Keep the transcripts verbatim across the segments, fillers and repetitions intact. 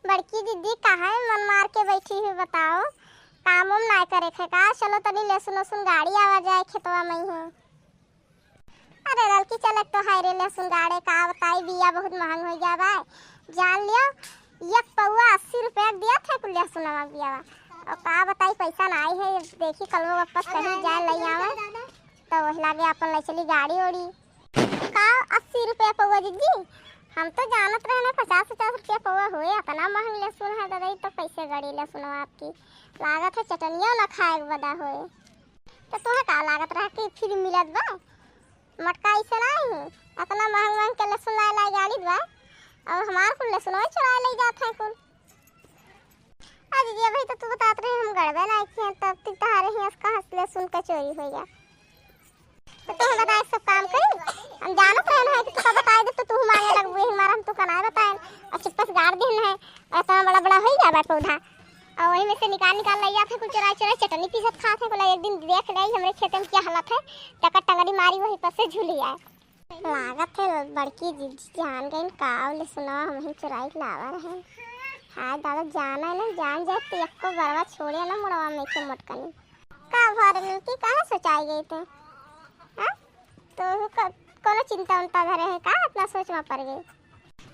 बड़की दीदी, काहे मन मार के बैठी हुई बताओ? काम उम नाय करे खे का? चलो तनी लहसुन उसुन गाड़ी आवा जाए खेतवा में ही। अरे ललकी चल, एक तो है रे लहसुन गाड़े, का बताई बिया बहुत महंग हो गया बा। जान लियो, एक पौवा अस्सी रुपया के दिया था कुल लहसुनवा बियावा। और का बताई पैसा नाय है, देखी कल वो वापस कहीं जाए ले आवे। तो वही लागे अपन ले चली गाड़ी ओड़ी। का अस्सी रुपया पौवा दीदी? हम तो जानत रहे ना पचास पचास रुपया पौवा होए, इतना महंग लहसुन है दादा, ई तो कैसे गड़ी लहसुनवा आपकी? लागत है चटनियो ना खाए के बदा होए। तो तोहे का लागत रहा कि फ्री मिलत बा? मोटका ऐसे नहीं, इतना महंग महंग के लहसुन लाए लाए गाड़ी बा, और हमार कुल लहसुनवा चुराए ले जात है कुल। आ दीदी, अभी तो तू बतात रहे हम गड़बे ना किए, तब तक तहारे ही हंस का हंस लहसुन का चोरी हो गया। तो तू बताए सब काम करी, हम जानत रहे ना कि तू का बताए दे तो तू मांगे लगबू, यही मारा हम तू का ना बताए। और चुप्पस गाड़ दिन है, इतना बड़ा बड़ा हो गया बा पौधा, और वही में से निकाल निकाल ले जाते कुल चुराई चुराई चटनी पीसत खात है। बोला एक दिन देख ले हमरे खेत में क्या हालत है, टकर टंगरी मारी वही पर से झूली आए। लागत है बड़की दीदी जान गई का, बोले सुना हम ही चुराई के लावा रहे। हाँ दादा, जाना है ना, जान जाए तो एको बरवा छोड़े ना मुड़वा में के मोटकनी। का भर मिलती काहे सोचाई गई थे? हाँ, तो क-, कोनो चिंता उंता धरे है का, इतना सोच में पड़ गई?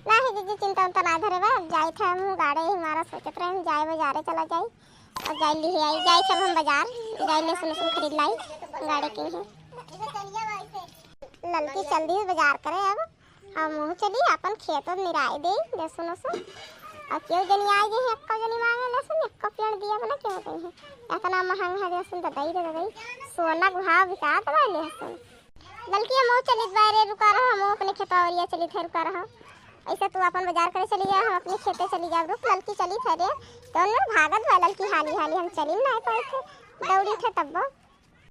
नाही दीदी, चिंता उंता ना धरे बा, अब जाई थे हम गाड़े ही मारा सोचत रहे हम जाए बाजारे चला जाई और जाए लिहे आई, जाई सब हम बाजार, जाए लहसुन लहसुन खरीद लाई, गाड़े के ही। ललकी चल दी बाजार करे अब, हम मुँह चली अपन खेत निराई दे लहसुन लहसुन। और क्यों जनी आई गई है, एक्को जनी मांगे लहसुन, एक्को पेड़ दिया बना क्यों गई है, इतना महंग है लहसुन तो दई दे दई, सोना के भाव बिकात बा लहसुन। ललकी हम चलित बाय रे, रुका रहो, हम अपने खेतवा ओरिया चलित है, रुका रहो। ऐसे तू अपन बाजार करे चली जा, हम अपने खेते चली जाब। रुक, ललकी चलित है रे, तो ना भागत बा ललकी हाली हाली, हम चली ना पाए थे, दौड़ी थे तब्बो।